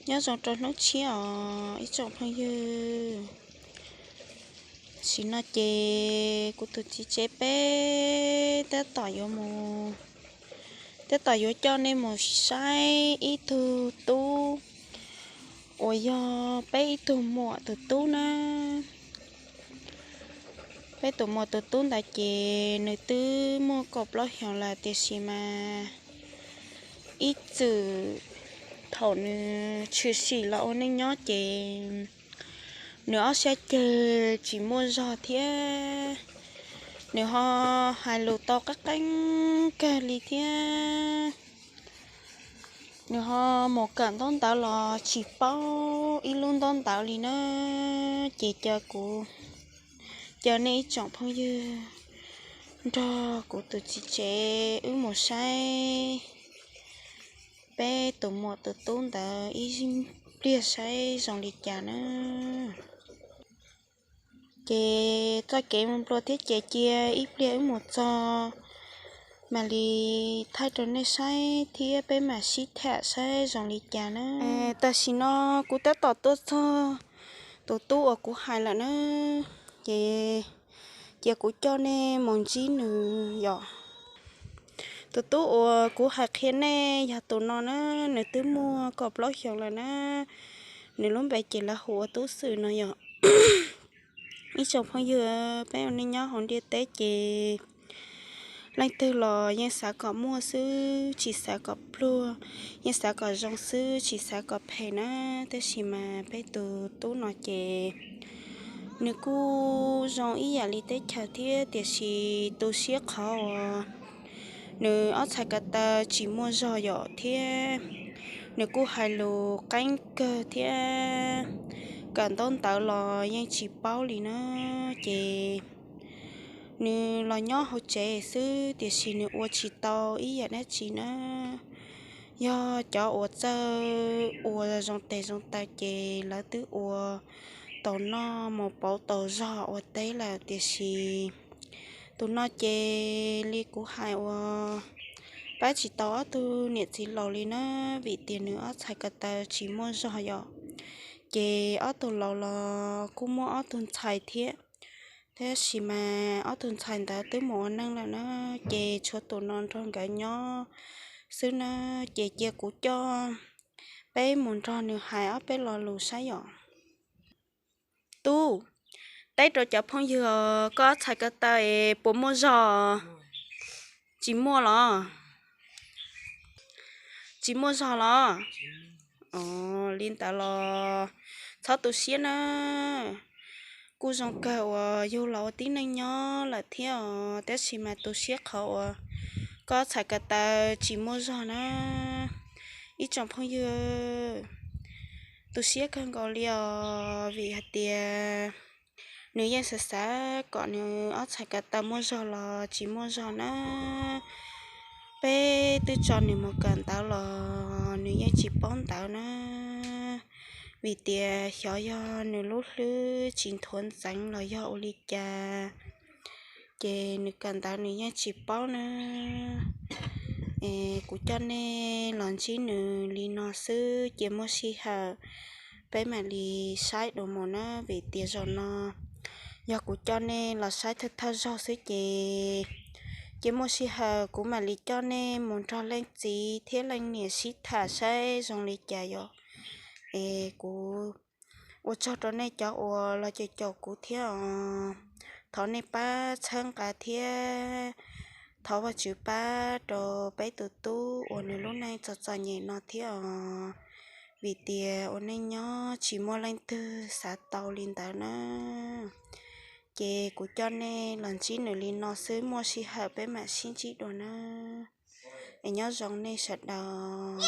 Nyob zoo rau hnub tshiab os ib tsoom phooj ywg. Tam sim no ces kuv tus txiv tsev peb tab tom yuav mus, tab tom yuav coj nej mus saib ib tug tub uas yog peb ib tug muam tus tub na. Peb tus muam tus tub ntawd ces nws twb muaj kaum plaub xyoos lawm tiam sis mas ib txwm thaum nws tshwm sim los ua neej nyob ces nws ob sab ceg tsis muaj zog thiab nws ho hais lus tau qab qeeb kawg li thiab. Nws ho mus kawm ntaub ntawv los tsis paub ib lub ntaub ntawv li na. Ces cia kuv, cia nej ib tsoom phooj ywg nrog kuv tus txiv tsev wb mus saib peb tus muam tus tub ntawd ib pliag saib zoo li cas na. Ces txoj kev mus nplua thiab ces cia ib pliag wb mus txog mam li thaij rau nej saib thiab peb mam sib tham saib zoo li cas na. Tam sim no kuv tab tom tuaj txog tus tub uas kuv hais lawm na, ces cia kuv coj nej mus ntsib nws yom. Tus tub uas kuv hais qhia nej yog tus no na, nws twb muaj kaum plaub xyoos lawm na. Nws lub npe ces lawv hu ua Tub Xwm no yom. Ib tsoom phooj ywg, peb ua neej nyob hauv ntiaj teb ces leej twg los yeej xav kom muaj xwb tsis xav kom pluag, yeej xav kom zoo xwb tsis xav kom phem na. Tab sis mas peb tus tub no ces nws kuj zoo ib yam li teb chaws thiab tiam sis tu siab qhov uas nws ob txhais ko taw tsis muaj zog yom thiab nws kuj hais lus qeeb kawg thiab kawm ntaub ntawv los yeej tsis paub li na. Ces nws los nyob hauv tsev xwb tiam sis nws ua tsis tau ib yam dab tsi na. Yog cov uas txawj ua zoo tes zoo taw ces lawv twb ua tau noj mus pauv tau zog ua teb lawm tiam sis tus no ces li kuv hais uas pab tsis tau ob tug niam txiv laus li na, vim tias nws ob txhais ko taw tsis muaj zog yom. Ces ob tug laus los kuj muaj ob tug ntxhais thiab, tab sis mas ob tug ntxhais ntawd twb mus ua neej lawm na, ces tshuav tus no nrog nkawd nyob xwb na. Ces cia kuv coj peb mus nrog nws hais ob peb lo lus saib yom. Tub, teb rau cov phooj ywg os, koj ob txhais ko taw es puas muaj zog? Tsis muaj los? Tsis muaj zog los? Os, li ntawd los txhob tu siab na. Kuj zoo kawg uas yug los ua tib neeg nyob lawm thiab os, tab sis mas tu siab qhov uas koj ob txhais ko taw tsis muaj zog na. Ib tsoom phooj ywg, tu siab kawg nkaus li os, vim hais tias nws yeej xav xav kom nws ob txhais ko taw muaj zog los tsis muaj zog na. Peb twb tso nws mus kawm ntawv los nws yeej tsis paub ntawv na, vim tias xyov yog nws lub hlwb tsis nthuav ntxeev los yog ua li cas, ces nws kawm ntawv nws yeej tsis paub na. Es kuv coj nej los ntsib nws li no xwb, cia muaj sij hawm peb mam li saib dua mus na, vim tias zaum no yog kuv coj nej los saib thawj thawj zaug xwb ces cia muaj sij hawm kuv mam li coj nej mus nrog leej txiv thiab leej niam sib tham saib zoo li cas yom. Es kuv ua tsaug rau nej cov uas los caum caum kuv thiab os. Thov nej pab txhawb nqa thiab thov Vajtswv pab rau peb tus tub uas nws lub neej txom txom nyem no thiab os, vim tias ua neej nyob tsis muaj leej twg xav tau li ntawd na. Ces kuv coj nej los ntsib nws li no xwb, muaj sij hawm peb mam sib ntsib dua na. Es nyob zoo nej sawv daws.